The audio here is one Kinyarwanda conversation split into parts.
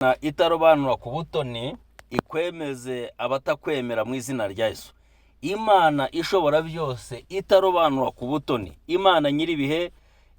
Itarobanura ku butoni ikwemeze abatakwemera mu izina rya Yesu. Imana ishobora byose itarobanura ku butoni, Imana nyir'ibihe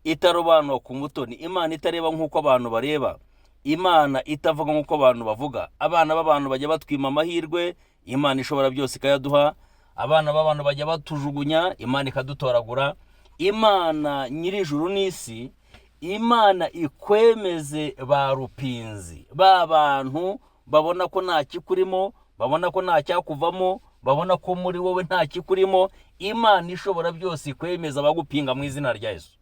itarobanura ku butoni, Imana itareba nk'uko abantu bareba, Imana itavuga nk'uko abantu bavuga. Abana b'abantu bajya batwima amahirwe, Imana ishobora byose ikayaduha. Abana b'abantu bajya batujugunya, Imana ikadutoragura. Imana nyir'ijuru n'isi, Imana ikwemeze ba rupinzi, ba bantu babona ko nta kikurimo, babona ko nta cyakuvamo, babona ko muri wowe nta kikurimo. Imana ishobora byose ikwemeza abagupinga mu izina rya Yesu.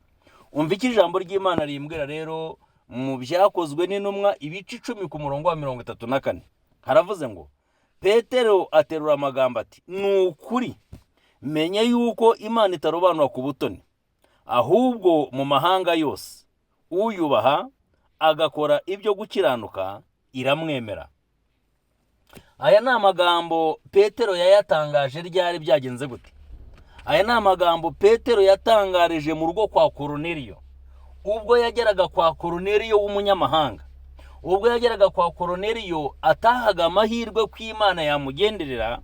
Umva icyo ijambo ry'Imana rimbwira rero mu Byakozwe n'Intumwa, ibice 10, ku murongo wa 34, haravuze ngo: "Petero aterura amagambo ati: 'Ni ukuri menye yuko Imana itarobanura ku butoni, ahubwo mu mahanga yose uyubaha agakora ibyo gukiranuka iramwemera.'" Aya ni amagambo Petero yayatangaje ryari? Byagenze gute? Aya ni amagambo Petero yatangarije mu rugo kwa Koroneliyo. Ubwo yageraga kwa Koroneliyo w'umunyamahanga, ubwo yageraga kwa Koroneliyo atahaga amahirwe ko Imana yamugenderera,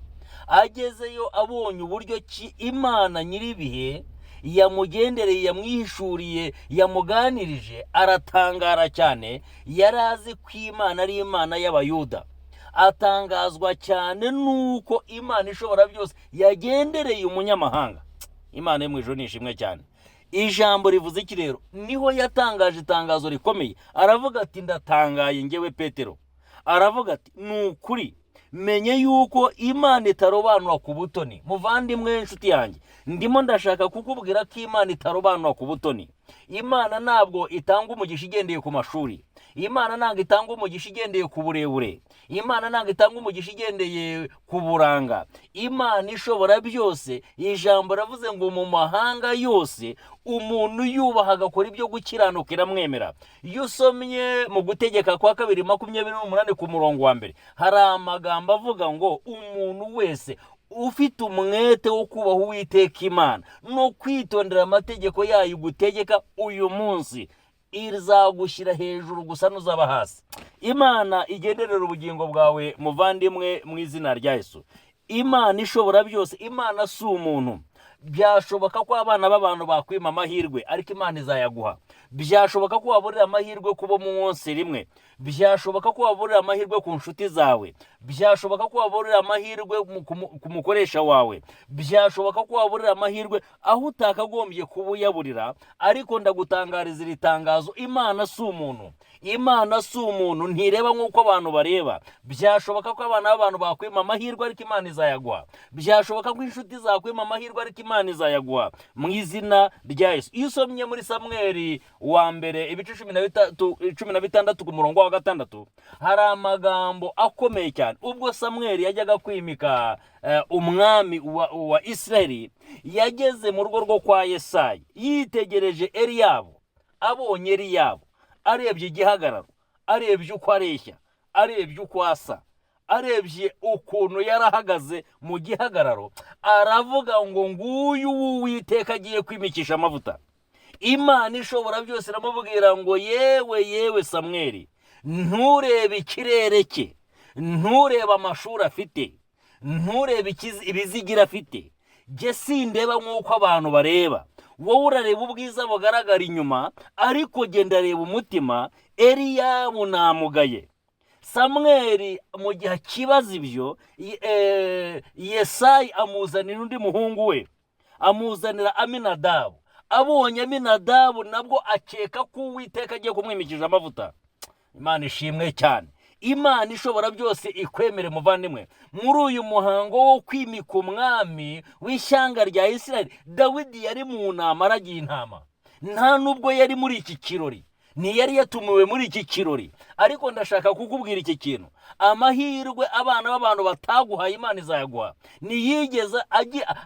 agezeyo abonye uburyo ki Imana nyir'ibihe yamugendereye, yamwihishuriye, yamuganirije, aratangara cyane. Yari azi ko Imana ari Imana y'Abayuda, atangazwa cyane nuko Imana ishobora byose yagendereye umunyamahanga. Imana yo mu ijuru ni ishimwe cyane. Ijambo rivuze iki rero? Niho yatangaje itangazo rikomeye, aravuga ati: "Ndatangaye ngewe Petero." Aravuga ati: "Ni ukuri menye yuko Imana itarobanura ku butoni." Muvandimwe, inshuti yanjye, ndimo ndashaka kukubwira ko Imana itarobanura ku butoni. Imana ntabwo itanga umugisha igendeye ku mashuri. Imana ntabwo itanga umugisha igendeye ku burebure. Imana ntabwo itanga umugisha igendeye ku buranga. Imana ishobora byose, ijambo ravuze ngo mu mahanga yose umuntu yubaha agakora ibyo gukiranuka iramwemera. Iyo usomye mu Gutegeka kwa Kabiri 28 ku murongo wa 1, hari amagambo avuga ngo umuntu wese ufite umwete wo kubaha Uwiteka Imana no kwitondera amategeko yayo gutegeka uyu munsi, izagushyira hejuru gusa n'uzaba hasi. Imana igenderera ubugingo bwawe, muvandimwe, mu izina rya Yesu. Imana ishobora byose, Imana si umuntu. Byashoboka ko abana b'abantu bakwima amahirwe, ariko Imana izayaguha. Byashoboka ko waburira amahirwe kuba munsi rimwe, byashoboka ko waburira amahirwe ku nshuti zawe, byashoboka ko waburira amahirwe ku mukoresha wawe, byashoboka ko waburira amahirwe aho utakagombye kuba uyaburira, ariko ndagutangariza iri tangazo: Imana si umuntu. Imana si umuntu, ntireba nk'uko abantu bareba. Byashoboka ko abana b'abantu bakwima amahirwe, ariko Imana izayaguha. Byashoboka ko inshuti zakwima amahirwe, ariko Imana izayaguha mu izina rya Yesu. Iyo usomye muri Samweri wa Mbere, ibice 13, 16 ku murongo wa 6, hari amagambo akomeye cyane. Ubwo Samweri yajyaga kwimika umwami wa Isirayeli, yageze mu rugo rwo kwa Yesayi, yitegereje Eliyabu, abonye Eliyabu, arebye igihagararo, arebye uko areshya, arebye uko asa, arebye ukuntu yarahagaze mu gihagararo, aravuga ngo: "Nguyu Uwiteka agiye kwimikisha amavuta." Imana ishobora byose iramubwira ngo: "Yewe, yewe Samweri, nturebe ikirere cye, nturebe amashuri afite, nturebe ibizigira afite. Jye sindeba nk'uko abantu bareba. Wowe urareba ubwiza bugaragara inyuma, ariko genda reba umutima. Eliyabu namugaye." Samweri mu gihe akibaza ibyo, Yesayi amuzanira undi muhungu we, amuzanira Aminadabu. Abonye Aminadabu nabwo akeka ko Uwiteka agiye kumwimikisha amavuta. Imana ishimwe cyane. Imana ishobora byose ikwemere, muvandimwe. Muri uyu muhango wo kwimika umwami w'ishyanga rya Isirayeli, Dawidi yari mu nama aragiye intama. Nta nubwo yari muri iki kirori, ntiyari yatumiwe muri iki kirori. Ariko ndashaka kukubwira iki kintu: amahirwe abana b'abantu bataguhaye, Imana izayaguha. Ntiyigeze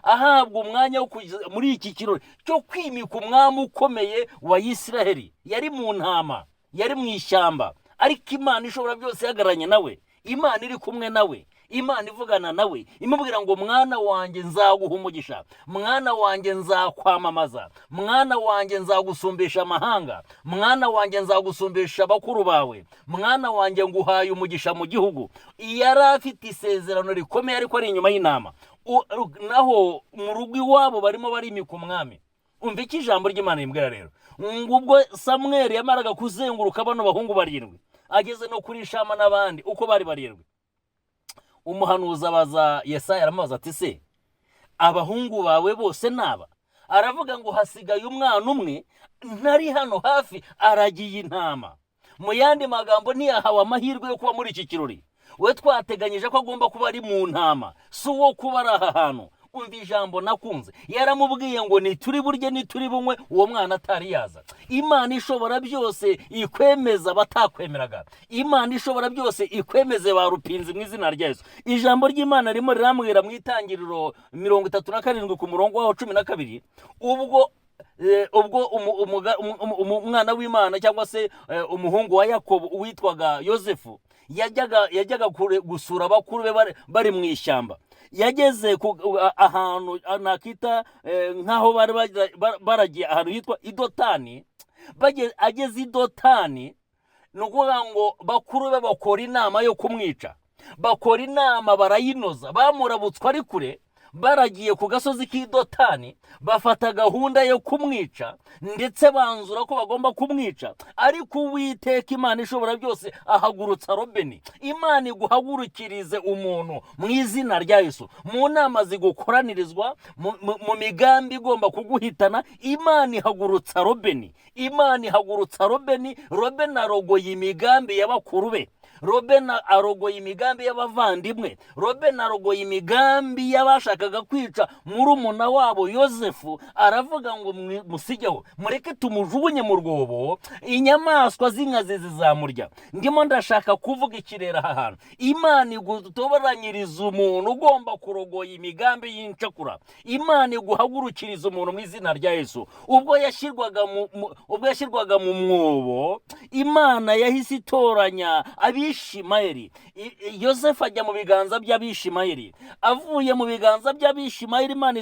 ahabwa umwanya wo kujya muri iki kirori cyo kwimika umwami ukomeye wa Isiraheli. Yari mu ntama, yari mu ishyamba, ariko Imana ishobora byose ihagararanye nawe. Imana iri kumwe nawe. Imana ivugana nawe imubwira ngo: "Mwana wanjye, nzaguha umugisha. Mwana wanjye, nzakwamamaza. Mwana wanjye, nzagusumbisha amahanga. Mwana wanjye, nzagusumbisha bakuru bawe. Mwana wanjye, nguhaye umugisha mu gihugu." Yari afite isezerano rikomeye, ariko ari inyuma y'intama. Naho mu rugo iwabo barimo barimika umwami. Umva icyo ijambo ry'Imana rimbwira rero, ngo ubwo Samweli yamaraga kuzenguruka bano bahungu barindwi, ageze no kuri Shama n'abandi uko bari barindwi, umuhanuzi abaza Yesaya, aramubaza ati: "Se abahungu bawe bose naba?" Aravuga ngo: "Hasigaye umwana umwe, ntari hano hafi, aragiye intama." Mu yandi magambo, ntiyahawe amahirwe yo kuba muri iki kirori. We twateganyije ko agomba kuba ari mu ntama, si uwo kuba ari aha hantu. Umva ijambo nakunze, yaramubwiye ngo: "Nituri burye, nituri bunywe uwo mwana atari yaza." Imana ishobora byose ikwemeza abatakwemeraga. Imana ishobora byose ikwemeze ba rupinzi mu izina rya Yesu. Ijambo ry'Imana ririmo rirambwira mu Itangiriro 37 ku murongo waho 12, ubwo umwana w'Imana cyangwa se umuhungu wa Yakobo witwaga Yosefu yajyaga gusura bakuru be bari mu ishyamba, yageze ahantu nakita nk'aho bari baragiye, ahantu hitwa Idotani. Ageze Idotani, ni ukuvuga ngo bakuru be bakora inama yo kumwica. Bakora inama barayinoza, bamurabutswe ari kure, baragiye ku gasozi k'Idotani, bafata gahunda yo kumwica, ndetse banzura ko bagomba kumwica. Ariko Uwiteka Imana ishobora byose ahagurutsa Robeni. Imana iguhagurukirize umuntu mu izina rya Yesu. Mu nama zigukoranirizwa, mu migambi igomba kuguhitana, Imana ihagurutsa Robeni. Imana ihagurutsa Robeni. Robeni arogoye imigambi ya bakuru be. Robeni arogoye imigambi y'abavandimwe. Robeni arogoye imigambi y'abashakaga kwica murumuna wabo Yosefu. Aravuga ngo: "Musigeho, mureke tumujugunye mu rwobo, inyamaswa z'inkazi zizamurya." Ndimo ndashaka kuvuga ikirere aha hantu: Imana igutoboranyiriza umuntu ugomba kurogoya imigambi y'incakura. Imana iguhagurukiriza umuntu mu izina rya Yesu. Ubwo yashyirwaga mu mwobo, Imana yahise itoranya Abishimayeli. Yosefu ajya mu biganza by'Abishimayeli. Avuye mu biganza by'Abishimayeli, Imana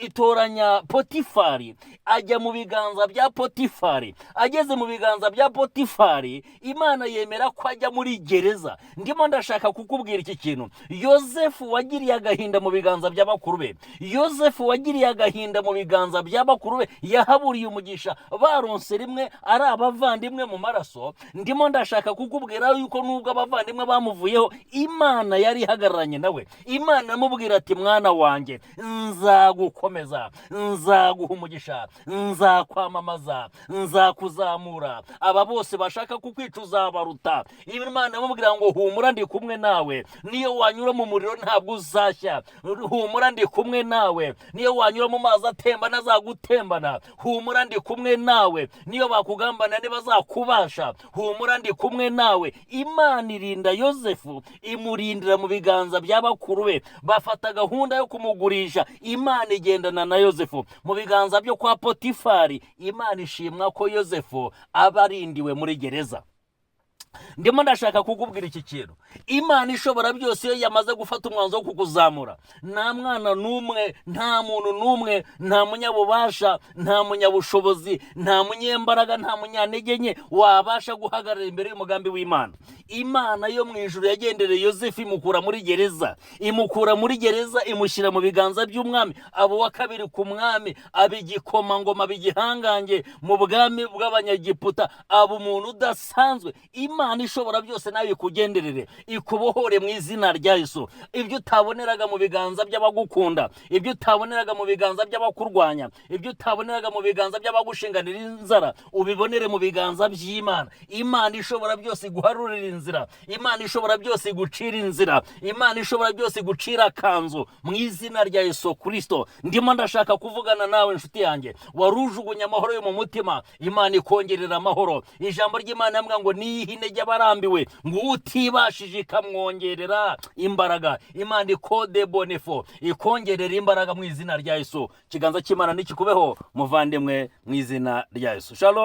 itoranya Potifari, ajya mu biganza bya Potifari. Ageze mu biganza bya Potifari, Imana yemera ko ajya muri gereza. Ndimo ndashaka kukubwira iki kintu: Yosefu wagiriye agahinda mu biganza bya bakuru be, Yosefu wagiriye agahinda mu biganza bya bakuru be, yahaburiye umugisha, baronse rimwe ari abavandimwe mu maraso. Ndimo ndashaka kukubwira yuko nubwo abavandimwe bamuvuyeho, Imana yari ihagararanye nawe. Imana amubwira ati: "Mwana wanjye, nzagukomeza, nzaguha umugisha, nzakwamamaza, nzakuzamura. Aba bose bashaka kukwica uzabaruta." Imana amubwira ngo: "Humura, ndi kumwe nawe. Niyo wanyura mu muriro ntabwo uzashya. Humura, ndi kumwe nawe. Niyo wanyura mu mazi atemba ntazagutembana. Humura, ndi kumwe nawe. Niyo bakugambana ntibazakubasha. Humura, ndi kumwe nawe." Imana irinda Yosefu, imurindira mu biganza bya bakuru be. Bafata gahunda yo kumugurisha, Imana igendana na Yosefu. Mu biganza byo kwa Potifari, Imana ishimwa ko Yosefu aba arindiwe muri gereza. Ndimo ndashaka kukubwira iki kintu: Imana ishobora byose iyo yamaze gufata umwanzuro wo kukuzamura, nta mwana n'umwe, nta muntu n'umwe, nta munyabubasha, nta munyabushobozi, nta munyembaraga, nta munyantege nke wabasha guhagarara imbere y'umugambi w'Imana. Imana yo mu ijuru yagendereye Yosefu, imukura muri gereza, imukura muri gereza, imushyira mu biganza by'umwami, aba uwa kabiri ku mwami, aba igikomangoma, aba igihangange mu bwami bw'Abanyagiputa, aba umuntu udasanzwe. Imana ishobora byose nawe ikugenderere, ikubohore mu izina rya Yesu. Ibyo utaboneraga mu biganza by'abagukunda, ibyo utaboneraga mu biganza by'abakurwanya, ibyo utaboneraga mu biganza by'abagushinganira inzara, ubibonere mu biganza by'Imana. Imana ishobora byose iguharurira inzira. Imana ishobora byose igucira inzira. Imana ishobora byose igucira akanzu mu izina rya Yesu Kirisito. Ndimo ndashaka kuvugana nawe, inshuti yanjye wari ujugunye amahoro yo mu mutima. Imana ikongerera amahoro. Ijambo ry'Imana yambwira ngo niyihe intege abarambiwe, ngo utibashije ikamwongerera imbaraga. Imana ikode bonefo, ikongerera imbaraga mu izina rya Yesu. Ikiganza cy'Imana nikikubeho, muvandimwe, mu izina rya Yesu. Shalom.